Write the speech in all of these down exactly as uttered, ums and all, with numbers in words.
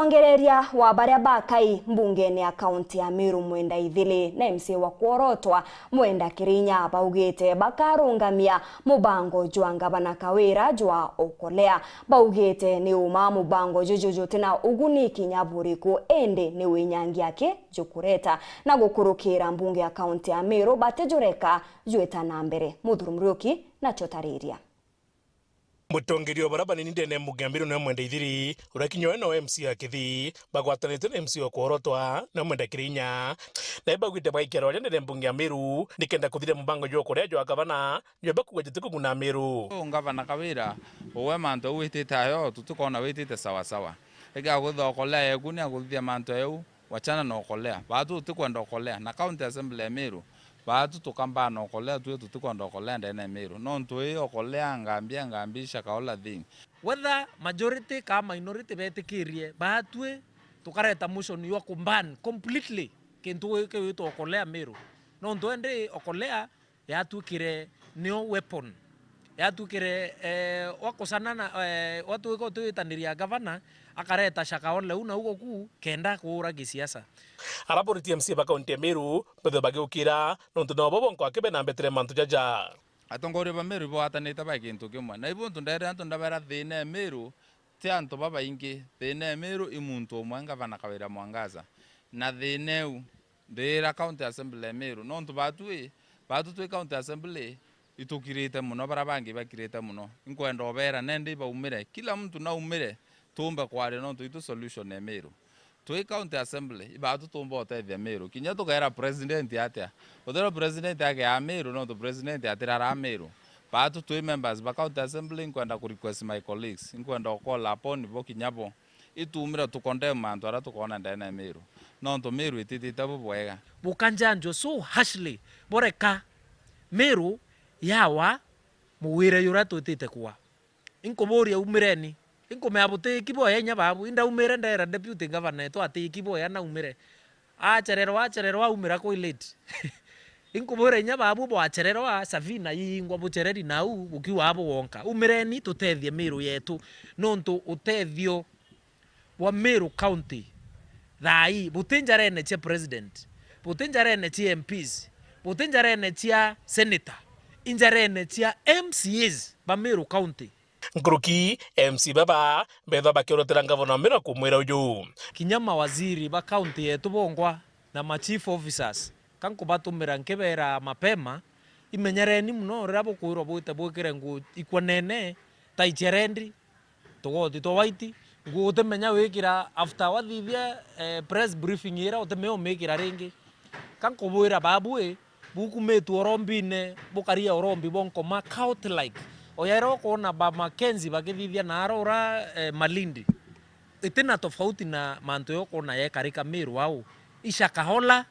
Mwongereria wa baria bakai mbungene ya kaunti ya Meru Mwenda Ithili na M C A wa kworotwa Mwenda Kirinya baugite bakarungamia mubango jwa ngavana Kawira jwa Okolea. Baugite ni uma mubango juju jutina uguni kinya buriku, indi ni winyangia ki jukureta na gukurukira mbunge ya kaunti ya Meru batijureka jwita na mbere. Muthuri Muriuki nacio tariria. Mutongeria wa baria banini ndene ya mbunge ya Meru niwe Mwenda Ithiri, uria kinya we no M C A wa Kithii, bagwatanite na M C A wa kworotwa niwe Mwenda Kirinya. Na ibaugite baikia rwaria ndene ya mbunge ya Meru nikenda kuthiria mubango jwa Okolea jwa gavana, nyomba kuuga jati kuguna Meru. Uu ngavana Kawira, uwe mantu au witite ayo, tutikona witite sawa sawa. Ega kuthithia Okolea yeku ni akuthithia mantu jau, wachana na Okolea. Baatu tutikwenda Okolea. Na county assembly ya Meru, baatu tukambana Okolea, tui tutikwenda Okolea ndene ya Meru. Nontu ii Okolea, Ngambia, Ngambia, Shakahola thing. Whether majority ka minority betikirie, baatui tukareta motion ya kuban completely kintu giki gitwa Okolea Meru. Nontu endi Okolea yatuikire nio weapon. Yatuikire, eh, wakosana na, eh, watwika utwitaniria gavana, akareta Shakahola u na ugo ku kenda kuura gisiasa. Araboritie M C A ba kaunti ya Meru bethwe bagiukira, nontu nabo bonko akibena mbetere mantu jaja. Atongoria ba Meru ibwatanite ba gintu kimwe. Na ibu ntu ndere antu ndabera thina ya Meru, ti antu babaingi. Thina ya Meru i muntu umwe, ngavana Kawira Mwangaza. Na thina iu, ndira county assembly ya Meru. Nontu baatu i, baatu twi county assembly, itukirite mono, baria bangi bakirite mono. Inkwenda ubera, nende ibaumire. Kila mtu naumire, tuumbe kwaria nontu itu solution ya Meru. Twi county assembly, ibaatu tuumba utethia Meru. Kinya tukeera president atia? Uthirwa president akeaa Meru, nontu president atiraraa Meru. Baatu twi members ba county assembly, inkwenda ku request my colleagues, inkwenda u call upon bo kinya bo. Itumire tu condemn mantu aria tukoona ndene ya Meru. Nontu Meru ititite bubwega. Bukanjanjwa so harshly, boreka Meru yawa muwire juria twitite kwa. Inkuburia, umireni. Inkumea butiki boya inya babu. Indaumire ndera deputy governor etu atiki boya naumire. Achererwa, achererwa, aumira kwi late. Inkubwira inya babu bwachererwa, Savina yingwa buchereri nau, bukiuga abu wonka. Umireni tutethie Meru yetu. Nontu utethio bwa Meru County thaa ii, buti njarene cia president, buti njarene cia M Ps, buti njarene cia senator, i njarene cia M C As ba Meru County. Nkuruki, M C baba bethwa bakiorotera ngavana wa Meru na kumwira uju. Kinya mawaziri ba county yetu bongwa na ma chief officers, ka nkubatumira nkibera mapema, imenyereni mono riria bukwirwa bwite bwikire nguu ikwanene, tai cia rendi, tugoti twa white, nguu utimenya wikira after wathithia, eh, press briefing iria utimenya umikira ringi. Ka nkubwira babu i, bukumitue urombine, bukaria urombi bwa nkoma cult like. Oya iria ukwona ba Mackenzie bakithithia naara ura, eh, Malindi. Itina tofauti na mantu ya ukwona yekarika Meru au. I Shakahola,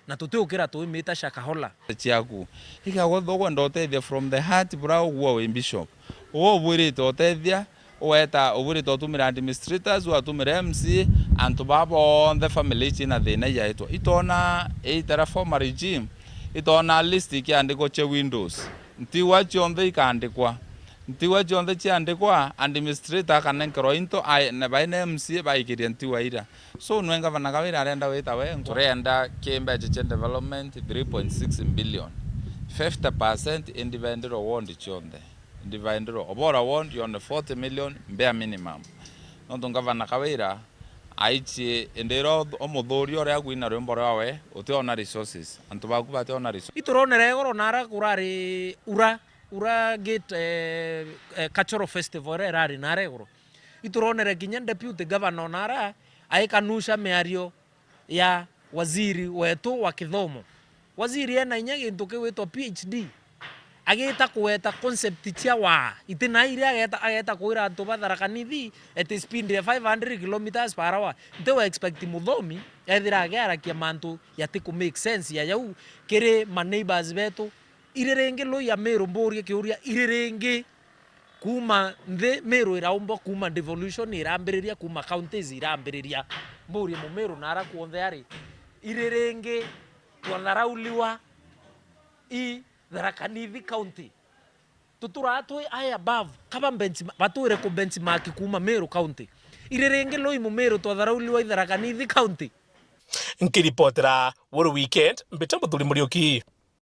na tutiukira tuimita Shakahola. Ciaku. Ikagwa ukwenda utethia from the heart, bura ugua wi bishop. Uwe ubwirite utethia, uweta, ubwirite utumire administrators, uatumire M C A, antu baa bonthe family ici na thina iaitwa. Itona ii terraform regime, itona list ikiandikwa cia windows. Ntiwa cionthe ikandikwa. Ntiwa cionthe ciandikwa, administrator akanenkerwa into, ai-, na baina M C A baikiria ntiwa ira. So, nwe ngavana Kawira arenda wita we, nku-, turenda ki mbecha cia development three point six billion. Fifty percent indivendirwe ward cionthe. Indivendirwe. Obora ward yone forty million, bare minimum. Nontu ngavana Kawira aichie, indi ira omuthuri uria akwina rwimbo rwawe, utiona resources. Antu baku bationa resources. Ituronere igoro nara kurari ura, ura gate, eh, eh, cultural festival iria irari nara igoro. Ituronere kinya deputy governor nara aikanusha miario ya waziri wetu wa kithomo. Waziri ena inya gintu kigwitwa P H D. Agita kugweta concept cia waa. Itina iria ageta, ageta kwira antu ba Tharaka Nithi at speed ya five hundred kilometers per hour. Nti wa expect muthomi ethira agiarakia mantu yati ku make sense ya yau kiri ma neighbors betu. Iri ringi lui ya Meru mburie kiuria, iri ringi kuuma nthi Meru iraumbwa, kuuma devolution irambiriria, kuuma counties irambiriria. Mburie Mumeru nara kuonthe ari, iri ringi twatharauliwa i Tharaka Nithi County? Tuturaa twi high above, kaba benchma-, batwire ku benchmark kuuma Meru County. Iri ringi lui Mumiru twatharaulirwa i Tharaka Nithi County. Nkiripotera Weru Weekend, mbita Muthuri Muriuki.